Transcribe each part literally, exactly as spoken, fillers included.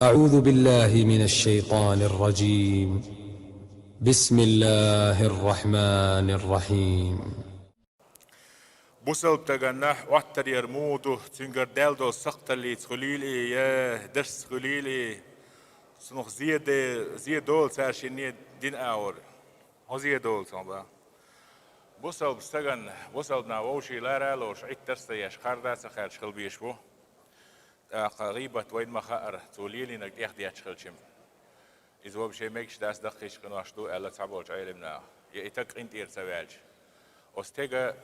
أعوذ بالله من الشيطان الرجيم. بسم الله الرحمن الرحيم. Бусалба стагана оттар яр муха ду, цуьнгара даьлла долу сакхталлица хуьлийла и, я дарс хуьлийла и, цунах зе де-, зе долу цара шинне дина агӀор. ХӀун зе долу цунах бан? Бусалба стагана, бусалба нах вовший лара а лоруш, Ӏиттарш а ца еш, кхарда а ца кхаьрдаш хила безаш бу. ТӀаккха гӀийбат вайна ма хаьара, цо лелийнарг тӀехдетташ хилча-м. Иза вовшийн мегаш дац, даккхийчу къинош ду аьлла цхьаболчу Ӏелам наха. Я и стаг къинтӀера ца ваьлча. Оцу стеган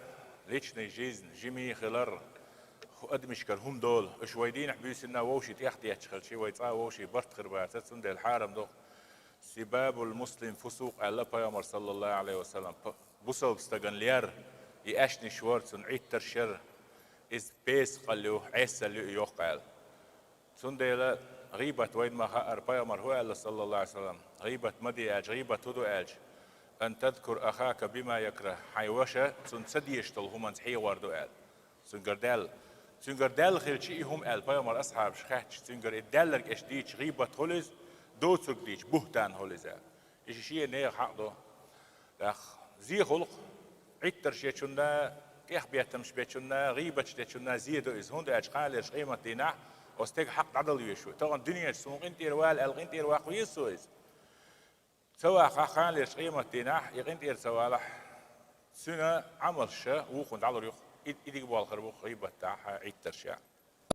личный жизнь жимий хилар, хӀу-, адамашкара хӀума долу, уьш вай дийнахь буьйсанна вовшийн тӀехдетташ хилча, вай цкъа а вовшийн барт хир бац, цундела хьарам ду. «Сибабул муслим фусукъ», аьлла пайхамар, саллаллаху Ӏалайхи ва саллам, п-, бусалба стагана лер, и аьшнаш вар, цунна Ӏиттарш яр, иза бесакъалла ю, Ӏесалла ю и йоккха аьлла. Цундела гӀийбат вайна ма хаьара, пайхамар хӀун аьлла, саллаллаху Ӏалайхи ва саллам, гӀийбат ма де аьлча, гӀийбат хӀун ду аьлча, «Ан тазкура ахака бима якрах», хьайн ваша цунна ца дезаш долу хӀуманца хьехор ду аьлла. Цуьнгара даьлла. Цуьнгара даьлла хилча и хӀума аьлла, пайхамар асхьабаш хаьттича, цуьнгара и даьлларг аша дийча гӀийбат хуьлу иза, доцург дийча бухӀтан хуьлу иза аьлла. Иза шен нехан хьакъ ду. ТӀаккха зе хуьлу-кх, Ӏиттарш ечунна, тӀехбеттамаш бечунна, гӀийбаташ дечунна зе ду иза. ХӀунда аьлча кхана лерчу къематдийнахь оцу стеган хьакъ дӀадала везаш ву. Тахана дуьненчу суна къинтӀера вала аьлла, къинтӀера ваккха веза цо иза. Ца вахахь, кхана лерчу къематдийнахь, и къинтӀера ца валахь, цуьнан Ӏамалш вукхунна дӀалур ю-кх. И, и дика болх хир бу-кх гӀийбатехь, Ӏиттаршехь.